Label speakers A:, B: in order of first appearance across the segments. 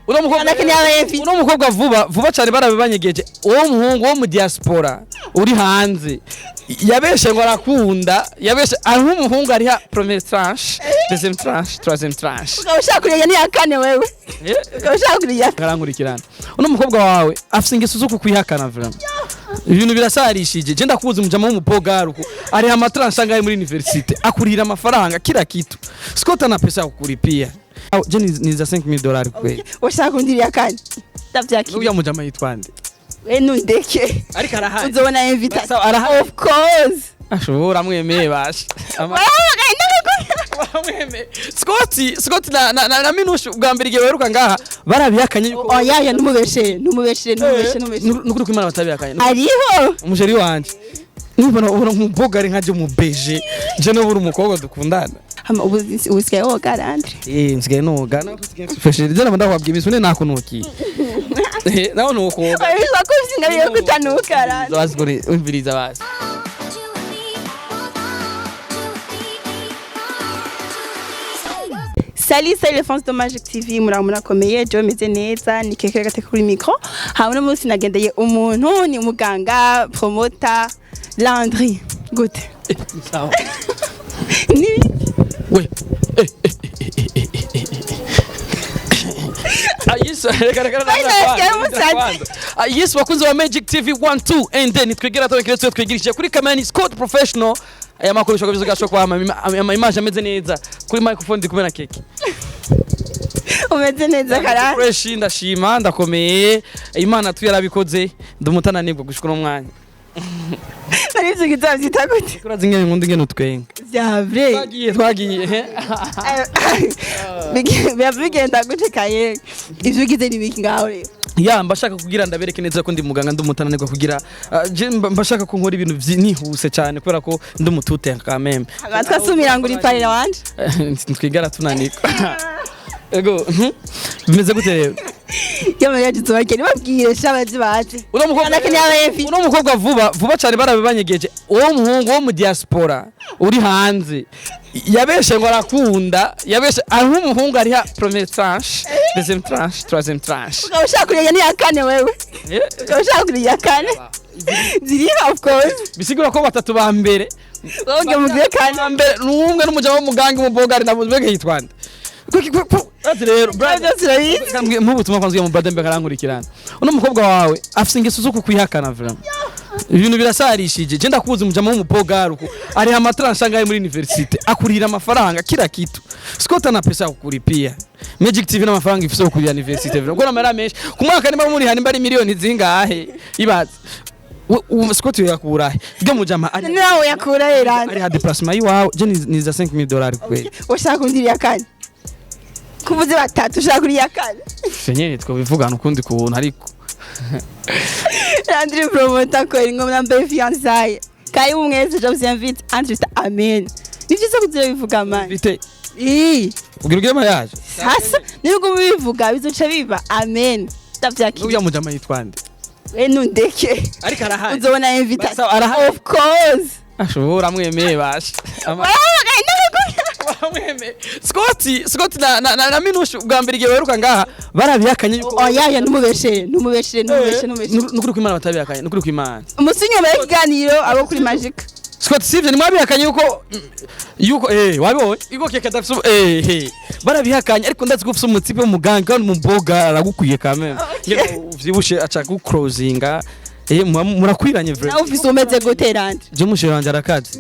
A: Uno mukobwa
B: Lakini yabaye
A: uno mukobwa vuba vuba cyane barabibanyegeje. Uwo muhungu wo mu diaspora uri hanze yabeshe ngo arakunda, yabeshe ari nk'umuhungu ariha première tranche, deuxième tranche, troisième tranche.
B: Ukaba ushaka kuriya ni iya kane wewe. Ukaba ushaka kuriya.
A: Karankurikirana, uno mukobwa wawe afise ingeso zo kukwihakana. Vraiment ibintu birasarishije. Je ndakuzi, umujama w'umubogaru ariha amatranche angahe muri université, akurira amafaranga kila kitu. Scott ana pesa ya kukulipia. Je ni za $5000 kweli.
B: Ushaka kundi iya kane. Ndavyakira.
A: N'uya mujama yitwa nde?
B: We nundeke.
A: Ariko arahari.
B: Uzobona invitation.
A: Sawa, arahari.
B: Of course.
A: Ashobora amwemeye basha.
B: Warahamagaye n'abagore.
A: Amwemeye. Scott na Minushu bwa mbere igihe baheruka ngaha barabihakanye yuko
B: Oya ya, numubeshere, numubeshere, numubeshere, numubeshere.
A: Nukuri kw'Imana batabihakanye.
B: Ariho.
A: Umuchéri wanje, nubona ubona nk'umubogari nka je umubeje, je nubura umukobwa dukundana.
B: Hama ubu usigaye woga, Landry?
A: Eh, nsigaye noga, je naba ndakwabwiye imisune nakunukiye. Eh, nawe nukoga.
B: Oya, ko ufite ingabire yo kutanuka, Landry.
A: Bazi kuri umviriza bazi.
C: You and me, you and me.
B: Salut, salut les fans de Magic TV, muraho murakomeye, je meze neza, ni Keke Gate kuri micro. Hama uno munsi nagendeye umuntu, ni umuganga, promoter, Landry. Gute?
A: Sawa.
B: Ni
A: We. Eh, eh, eh, eh, eh, eh, eh. Ah, yes, reka reka reka.
B: Bye, musazi.
A: Ah, yes, bakunzi wa Magic TV 1 2 and then twegera twe twegirishije kuri kamera ni Scott Professional. Aya makuru bishoboka byose gasho kwa ama image ameze neza. Kuri microphone ndi kumwe na Keke.
B: Umeze neza kara.
A: Fresh, ndashima, ndakomeye. Imana tu yarabikoze, ndumutananirwa gushika uno mwanya.
B: Nari ivyo kizavyita gute?
A: Turazi ingene nkunda ingene utwenga.
B: Vya vrai.
A: Twagiye twagiye.
B: Biba bigenda gute kaye? Ivyo ugize ni biki ngaho rero?
A: Ya, mbashaka kugira ndabereke neza ko ndi muganga, ndi umutananirwa kugira je mbashaka ko nkora ibintu nihuse cyane kubera ko ndi umutute quand même.
B: Amatwi asumira ngo uri parrain wanje.
A: Twigara tunanirwa. Ego, bimeze gute rero?
B: Yama yagize bakene babwire shabazi baje.
A: Uno mukobwa
B: Lakini yabaye mfi.
A: uno mukobwa vuba vuba cyane barabibanyegeje. Uwo muhungu wo mu diaspora uri hanze yabeshe ngo arakunda, yabeshe ari nk'umuhungu ariha première tranche, deuxième tranche, troisième tranche.
B: Ukaba ushaka kuriya ni iya kane wewe. Ukaba ushaka kuriya iya kane. Ziriho, of course.
A: Bisigura ko batatu ba mbere
B: Wowe mugire kane.
A: ba mbere numwe n'umujama w'umuganga w'umubogari na mbega yitwa nde? Ati rero brother,
B: Byose urabizi.
A: Nk'ubutumwa kwanza mu brother mbe karankurikirana. Uno mukobwa wawe afise ingeso zo kukwihakana. Vraiment ibintu birasarishije. Je ndakuzi, umujama w'umubogaru ariha amatranche angahe muri université, akurira amafaranga kila kitu. Scott ana pesa ya kukulipia. Magic TV n'amafaranga ifise yo kurira université, vraiment gora amahera menshi ku mwaka nimba muri nimba ari miliyoni zingahe, ibaze. Scott yakurahe byo mujama ari
B: Nawe yakura herande.
A: ari ha déplacement yiwawe, je ni za $5000 kweli.
B: Ushaka kundi iya kane. Kuvuze batatu, ushaka kuriya kane.
A: Nyene twabivugana ukundi kuntu ariko.
B: Landry promoter kweli ngo nambaye fiançailles. Karibu mwese, je vous invite. Andrew amen. Ni vyiza kugira bivuga man.
A: Bite?
B: Ii.
A: Ubwira ugire mariage.
B: Sasa nubwo mubivuga bizoca biba amen. Ndavyakira.
A: N'uya mujama yitwa nde?
B: We nundeke.
A: Ariko arahari.
B: Uzobona invitation.
A: Sawa, arahari.
B: Of course.
A: Ashobora amwemeye basha.
B: Warahamagaye n'abagore.
A: Amwemeye. Scott na Minushu bwa mbere igihe baheruka ngaha barabihakanye yuko
B: Oya ya, numubeshere, numubeshere, numubeshere, numubeshere.
A: Nukuri kw'Imana batabihakanye, nukuri kw'Imana.
B: Umunsi nyuma y'ikiganiro abo kuri Magic.
A: Scott, sivyo nimwabihakanye yuko wabibonye yuko Keke adafise barabihakanye, ariko ndazi ko ufise umutipe w'umuganga kandi umuboga aragukwiye quand même.
B: Okay.
A: Uvyibushe aca gucrosinga, murakwiranye
B: Nawe
A: vraiment.
B: ufise umeze gute, Landry?
A: Je umuchéri wanje arakaze.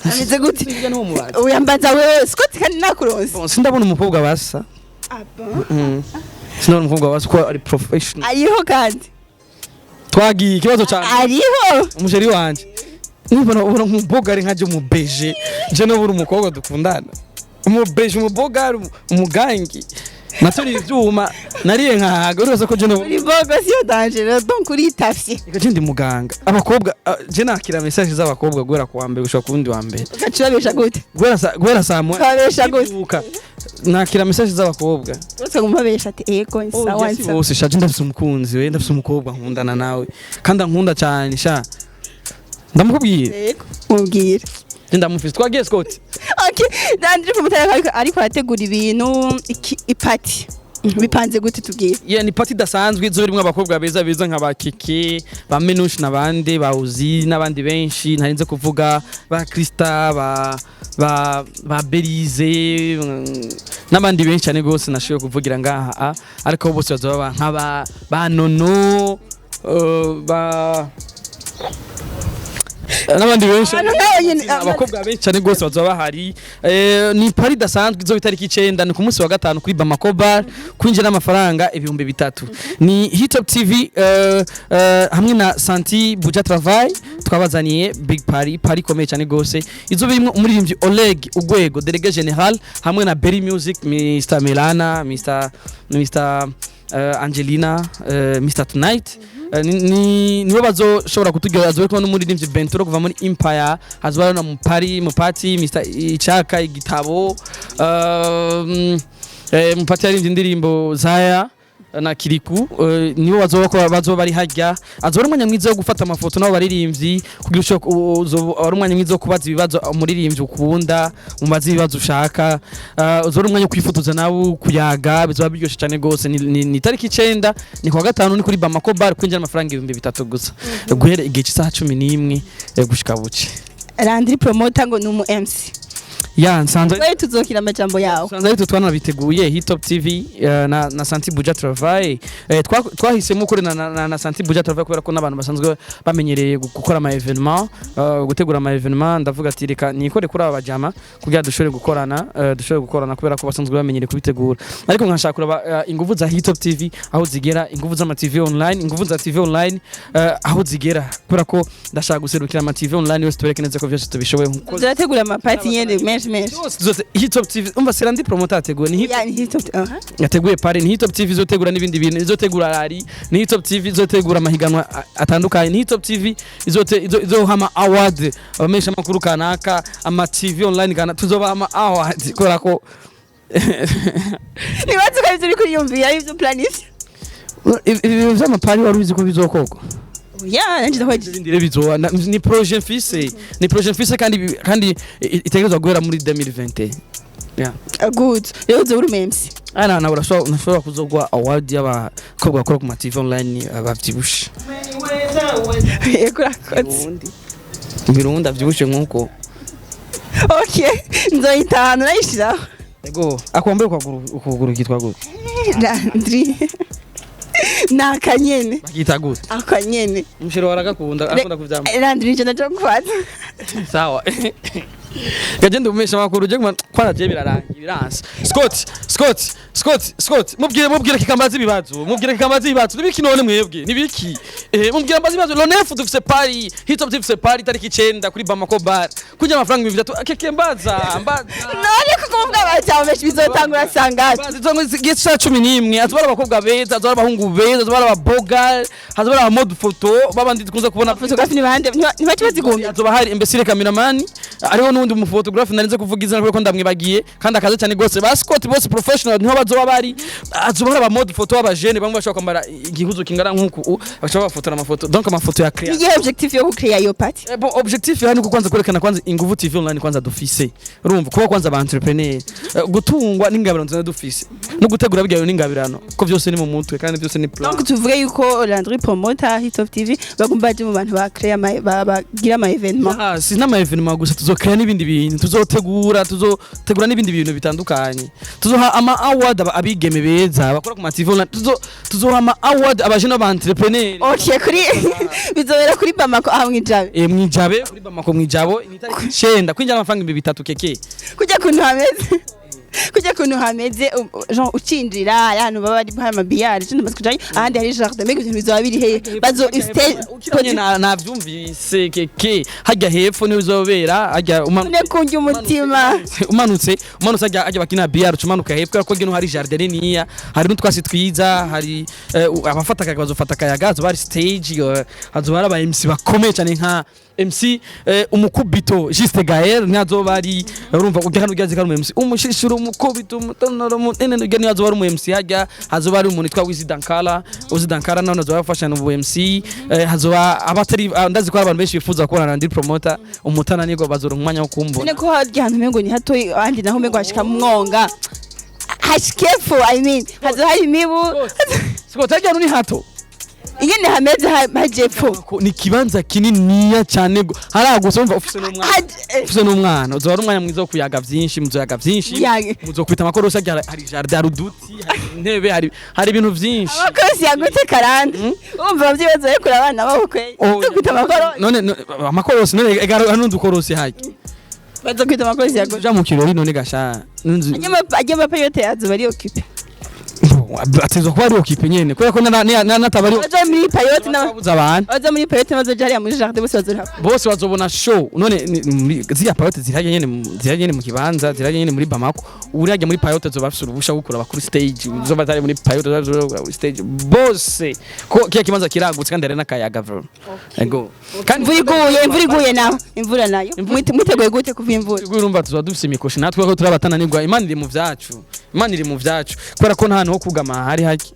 B: Ameze gute?
A: Sivyo niwo mubazi.
B: Uyambaza wewe Scott kandi nakuronse.
A: Bon, sindabona umukobwa basa.
B: Ah bon?
A: Sindabona umukobwa basa ko ari professional.
B: Ariho kandi.
A: Twagiye ikibazo cyane.
B: Ariho.
A: Umuchéri wanje, nubona ubona nk'umubogari nka je umubeje, je nubura umukobwa dukundana, umubeje, umubogari, umugangi naturiye ivyuma nariye nkahaga, uribaza ko je nubura
B: Uri bogo siyo danger donc uritavye.
A: Reka, je ndi muganga abakobwa, je nakira message z'abakobwa guhera ku wa mbere gushika ku wundi wa mbere.
B: Ugaca urabesha gute?
A: Guhera saa 1
B: Ukabesha gute?
A: nkibyuka, nakira message z'abakobwa.
B: Uretse kumubesha ati ego ni sawa.
A: Oh, yes,
B: Nsawa.
A: bose sha, je ndafise umukunzi we, ndafise umukobwa nkundana nawe kandi ankunda cyane sha, ndamukubwira.
B: Yego. Mubwira.
A: Je ndamufise. Twagiye, Scott.
B: Okay, Landry Promoter ariko arategura ibintu iki ipati. Bipanze gute? Tubwire.
A: Yeah, ni party idasanzwe izo irimo abakobwa beza beza nka ba Kiki, ba Menush n'abandi, ba Uzi n'abandi benshi ntarinze kuvuga, ba Krista, ba Belize, n'abandi benshi cyane gose nashoboye kuvugira ngaha, ariko bose bazoba nka ba Nono, ba n'abandi benshi.
B: Abantu nk'abo nyene.
A: Abakobwa benshi cyane rwose bazoba bahari. Ni party idasanzwe izo itariki 9, ni ku munsi wa gatanu kuri Bamako Bar, kwinjira n'amafaranga 3000. Ni Hitop TV hamwe na Santi Buja Travail twabazaniye big party, party ikomeye cyane rwose izo birimo umuririmbyi Oleg Ugwego, délégué général, hamwe na Berry Music, Mr Melana, Mr Angelina, Mr Tonight. Nibo bazoshobora kuturyohera. Azoba kumwe n'umuririmbyi Benturo kuva muri Empire, hazoba na Mupari Mupati, Mr Ichaka igitabo, Mupati yaririmbye indirimbo Zaya na Kiriku, nibo bazoba ko bazoba bari hajya. Azoba ari umwanya mwiza wo gufata amafoto n'abo baririmbyi kugira ushobore, uzoba ari umwanya mwiza wo kubaza ibibazo umuririmbyi ukunda, umubaze ibibazo ushaka, uzoba ari umwanya wo kwifotoza nawe, kuyaga, bizoba biryoshye cyane gose. Ni tariki 9, ni kuwa gatanu, ni kuri Bamako Bar, kwinjira amafaranga 3000 gusa, guhera igihe cy'isaha 11 gushika buce.
B: Landry Promoter ngo ni umu MC.
A: Ya, nsanzwe.
B: Wewe tuzokira amajambo yawe.
A: Sanze ariko twanabiteguye Hitop TV na Santi Buja Travail. Twahisemo gukorana na Santi Buja Travail kubera ko n'abantu basanzwe bamenyereye gukora ama événement, gutegura ama événement. Ndavuga ati reka nikore kuri aba bajama kugira dushobore gukorana kubera ko basanzwe bamenyereye kubitegura, ariko nkashaka kuraba inguvu za Hitop TV aho zigera, inguvu z'ama TV online, inguvu za TV online aho zigera, kubera ko ndashaka guserukira ama TV online yose, tubereke neza ko byose tubishoboye nkuko
B: Turategura amapati nyene menshi menshi.
A: Zose zose Hitop TV. Umva, c'est Landry Promoter ateguye, ni Hitop
B: Ya, ni Hitop, aha.
A: yateguye party, ni Hitop TV izotegura n'ibindi bintu, izotegura rally, ni Hitop TV izotegura amahiganwa atandukanye, ni Hitop TV izoha ama award abamenyesha amakuru kanaka, ama TV online kana tuzoba ama award kubera ko
B: Nibaze ko ivyo uriko uriyumvira ari ivyo planifye.
A: Ibi vy'amapari wari ubizi ko bizokorwa?
B: Ya, nanje ndakwaje.
A: Ibindi rero bizoba ni projet mfise, ni projet mfise kandi itegerezwa guhera muri 2020, yeah.
B: Good, rero uzoba uri umu MC.
A: Ana na urashobora kuzogwa award y'abakobwa bakora ku ma TV online bavyibushe.
B: Yego, urakoze.
A: Mirundi avyibushe nkuko.
B: Okay, nzoyitahana urayishiraho.
A: Ego, akwambaye ukuguru kitwa gute?
B: Landry, ni akanyene.
A: Bakita gute?
B: Akanyene.
A: Umushero waragakunda, akunda kuvyamba.
B: Landry, nje ndaja kubaza.
A: Sawa. Gagenda umesha makuru je kuma kwara je birarangira biranse. Scott, Scott, Scott, Scott, mubwire kikambaza ibibazo, mubwire kikambaza ibibazo. Nibiki none mwebwe? Nibiki? Mubwire ambaza ibibazo. Le 9 dufise party, Hitop dufise party tariki 9 kuri Bamako Bar. Kuja amafaranga 3000 keke mbaza, mbaza.
B: None kuko muvuga bati bizotangura sangapi?
A: Zizongwe igihe cya 11, hazaba abakobwa beza, hazaba abahungu beza, hazaba ababoga, hazaba aba mode photo babandi dukunze kubona.
B: Photographe ni bande? Ntibace bazigumye.
A: Hazoba hari imbesire cameraman, hariho n'uwundi mu photographe narinze kuvuga izina kubera ko ndamwibagiye kandi akaze cyane gose, ba Scott bose professional niho bazoba bari. Hazoba hari aba mode photo b'abajene bamwe bashobora kwambara igihuzu kingana nk'uku, bashobora bafotora amafoto, donc amafoto ya créa.
B: Niyihe objectif yo gucrea iyo party?
A: Bon, objectif yani ko kwanza kwerekana kwanza inguvu TV online kwanza dufise, urumva kuba kwanza aba entrepreneur, gutungwa n'ingabirano nziza dufise no gutegura bijyanye n'ingabirano, ko byose ni mu mutwe kandi byose ni plan.
B: Donc tuvuge yuko Landry Promoter, Hitop TV bagomba baje mu bantu ba créa bagira ama événement.
A: Ah, si n'ama événement gusa, tuzokrea n'ibindi bintu, tuzotegura n'ibindi bintu bitandukanye, tuzoha ama award abigeme beza bakora ku ma TV online, tuzoha ama award abajene b'aba entrepreneur.
B: Okay, kuri bizobera kuri Bamako aho mwijabe?
A: Mwijabe, kuri Bamako mwijabo, ni tariki 9, kwinjira amafaranga 3000 keke.
B: Kujya kuntu hameze genre ucinjira hari ahantu baba bari hari amabiyari je ndamaze kujayo, ahandi hari jardin, mbega ibintu bizoba biri hehe? Bazo stage?
A: Ukiranye navyumvise keke, hajya hepfo niho bizobera, hajya
B: None kunjya umutima.
A: Umanutse hajya bakina billard, umanuka hepfo ko gino hari jardin niniya, hari n'utwasi twiza, hari abafata akayaga bazofata akayaga, hazoba hari stage, hazoba hari aba MC bakomeye cyane nka MC umukubito Juste Gaël ntihazoba ari, urumva ujya hano ujya zikari umu MC umushishuro umukubito umutonoro munene ujya niyo hazoba ari umu MC, hajya hazoba hari umuntu witwa Wizi Dankala, Wizi Dankala nawe hazoba yafasha ubu MC, hazoba abatari ndazi ko hari abantu benshi bifuza kubona Landry Promoter umutananirwa bazoronka umwanya wo kumbona.
B: None ko harya hantu umengo ni hato, ahandi naho umengo hashika mu mwonga. Hashikepfo, I mean, hazo hari imibu.
A: Siko tajya ni hato.
B: Ingene hameze hajepfo.
A: Ni ikibanza kininiya cyane, haragutse. Umva, ufise n'umwana, ufise n'umwana, uzoba ari umwanya mwiza wo kuyaga vyinshi, muzoyaga vyinshi.
B: Yage.
A: Muzokwita amakorosi. Hari jardin, hari uduti, hari intebe, hari ibintu vyinshi.
B: Amakorosi yagutse karande. Urumva abavyeyi bazorekura abana babo kweli?
A: Oh,
B: Bazokwita amakorosi.
A: None amakorosi, none ega hari n'udukorosi hajya.
B: Bazokwita amakorosi yagutse.
A: Uja mu kirori none gasha
B: Ajya amapayote yazo bari occupé.
A: Atezwa kuba ari occupé nyene, kubera ko nataba ari
B: Bazo muri payote na
A: babuze abantu.
B: Bazo muri payote, bazoja hariya muri jardin, bose bazora.
A: Bose bazobona show. None ziriya payote zirajya nyene zirajya nyene mu kibanza, zirajya nyene muri Bamako. Urajya muri payote zoba afise urubusha bwo kuraba kuri stage, uzoba atari muri payote zoba kuri stage bose, ko kiya kibanza kiragutse kandi hari n'akayaga bro. Ego, kandi
B: Imvura iguye naho, imvura nayo mwiteguye gute kuva imvura?
A: Urumva tuzoba dufise imikoshi natwe ko turabatananirwa. Imana iri mu vyacu, Imana iri mu vyacu, kubera ko nta hantu ho kugama hari hake.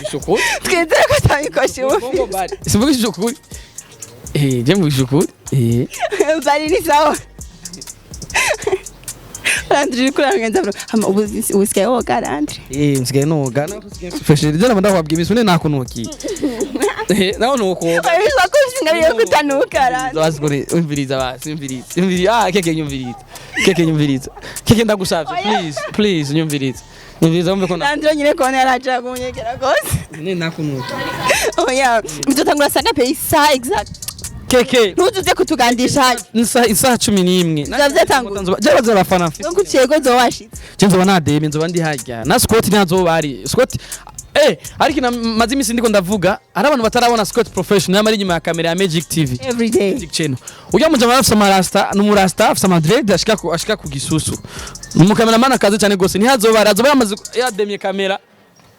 A: Isuku.
B: Twizere ko atabikoshi ubu.
A: Simvugishije ukuri, je mvugishije ukuri.
B: Bari ni sawa. Landry, uriko urangenza bro. Hama ubu usigaye woga, Landry?
A: Nsigaye noga, nsigaye je nabanda kwabwira imisune nakunukiye. Naho nukoga.
B: Urabishaka ko ufise ingabire yo kutanuka, Landry?
A: Basi kuri umviriza, basi umviriza, umviriza. Ah, Keke, nyumviriza. Keke, nyumviriza. Keke, ndagusavye, please, please, nyumviriza, nyumviriza wumve ko na
B: Landry nyine kubona yaraja kumunyegera gose.
A: Ne nakunukiye.
B: Oya, bizotangura saa ngapi, isaha exact?
A: Keke.
B: Ntuzuze kutugandisha.
A: Isaha 11.
B: Bizoba vyatanguye.
A: Je baza abafana mfise.
B: Donc uciye ko zowashitse.
A: Je nzoba nademe, nzoba ndi harya na Scott ntazoba ari Scott. Ariko na maze imisi ndiko ndavuga, hari abantu batarabona Scott Professional yamara inyuma ya kamera ya Magic TV.
B: Every day.
A: Magic Channel. Ujya mujama afise amarasta, n'umurasta afise amadread ashika ku gisusu. Ni umukameramani akaze cyane gose. Ntihazoba ari, azoba yamaze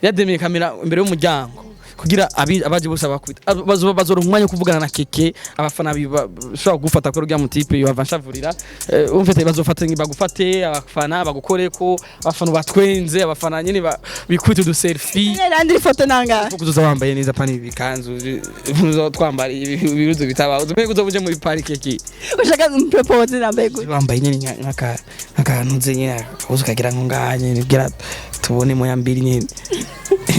A: yademye kamera imbere y'umuryango kugira abaje bose abakubita. Bazoba bazoronka umwanya wo kuvugana na Keke. Abafana bashobora gufata ko rya mutipe yava nshavurira. Umfite bazofata bagufate, abafana bagukoreko, abafana batwenze, abafana nyine bikubita udu selfie.
B: Landry, ifoto nanga.
A: Kuko uzoza wambaye neza, pani ibikanzu uzoza twambara ibiruzu bitaba uzomenye kuzoba uje muri parike ki.
B: Ushaka propose nambaye gute?
A: Wambaye nyine nk'akantu nze nyine uza ukagira nko ngaha nyine kugira tubone moya mbiri nyine,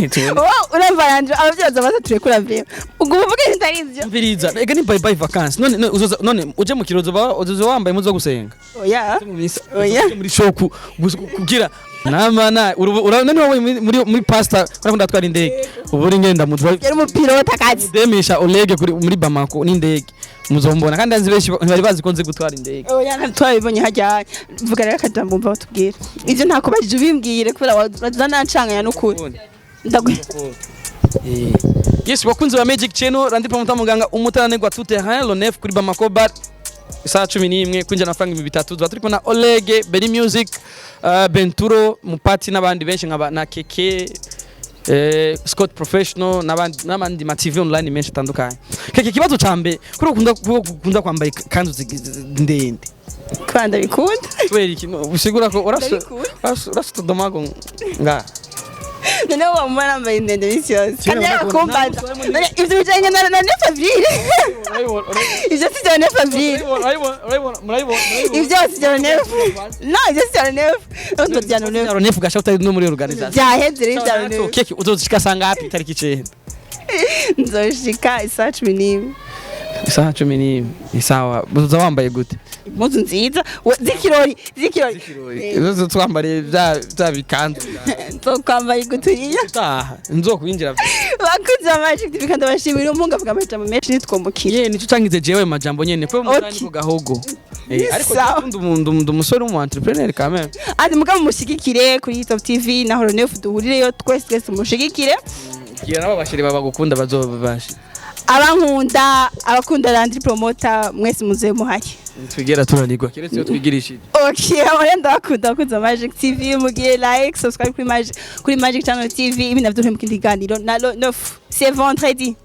A: tubone.
B: Oh, urumva Landry, abavyeyi baza baza turekura vyo. Ubwo uvuge ntari ivyo.
A: Mviriza, ega ni bye bye vacances. None uzoza, none uje mu kirozo ba uzoza wambaye muzo gusenga?
B: Oya.
A: Mu misa.
B: Oya.
A: Uje muri show kugira nama urabona niba muri pastor urakunda atwara indege, ubu uri ngenda muzo.
B: Yari umupira akazi.
A: Demisha Olege kuri muri Bamako n'indege muzombona, kandi azi benshi ntibari bazi ko nzi gutwara indege.
B: Oya, twabibonye hajya. Vuga rero akajambo mva batubwira. Ivyo ntakubajije ubimbwire kubera waza nancanganya n'ukuri. Ndagwe.
A: Yes, bakunzi ba Magic Channel, Landry Promoter muganga umutananirwa tout terrain, le 9 kuri Bamako Bar, isaha 11, kwinjira amafaranga 3000. Tuba turi kumwe na Olege, Berry Music, Benturo Mupati n'abandi benshi nka na Keke, Scott Professional n'abandi n'abandi ma TV online menshi atandukanye. Keke, ikibazo ca mbere, kuri ukunda kwambara ikanzu ndende?
B: Kubera ndabikunda.
A: Kubera iki? Usigura ko urafise
B: Ndabikunda.
A: urafise utudomago nga.
B: Noneho wamubona nambaye ndende iminsi yose kandi
A: Kera
B: yarakumbaza. None ivyo bijanye na 9 avril? Ivyo si vya 9 avril. Ivyo si vya 9, no, ivyo si vya 9, no, vya 9.
A: Vya 9 gasha utari no muri organisation.
B: Vyaheze rero vya 9.
A: Keke, uzoshika sangapi tariki 9?
B: Nzoshika isaha 11.
A: Isaha 11, isawa. Uzoza wambaye gute?
B: Impuzu nziza z'ikirori, z'ikirori.
A: Uzoza twambariye bya bikanzu?
B: Nzokwambara iguturiya.
A: Utaha nzokwinjira.
B: Bakunzi ba Magic TV, kandi abashimira umunga avuga amajambo menshi nitwomukira.
A: Ye nico cangize jewe majambo nyene kwe mutani ku gahogo. Ariko
B: Sawa.
A: ndi umusore w'umu entrepreneur quand même.
B: Ati mugabo mushigikire kuri Top TV na Horoneuf, duhurireyo twese, twese mushigikire.
A: Gira nabo bashiri babagukunda bazobabasha.
B: Abankunda, abakunda Landry Promoter, mwese muze muhari.
A: Twigera turanirwa keretse iyo twigirishije.
B: Okay, abone ndabakunda, abakunzi ba Magic TV, mugire like, subscribe kuri Magic Channel TV. Ibi navyo mu kindi kiganiro na le 9, c'est vendredi.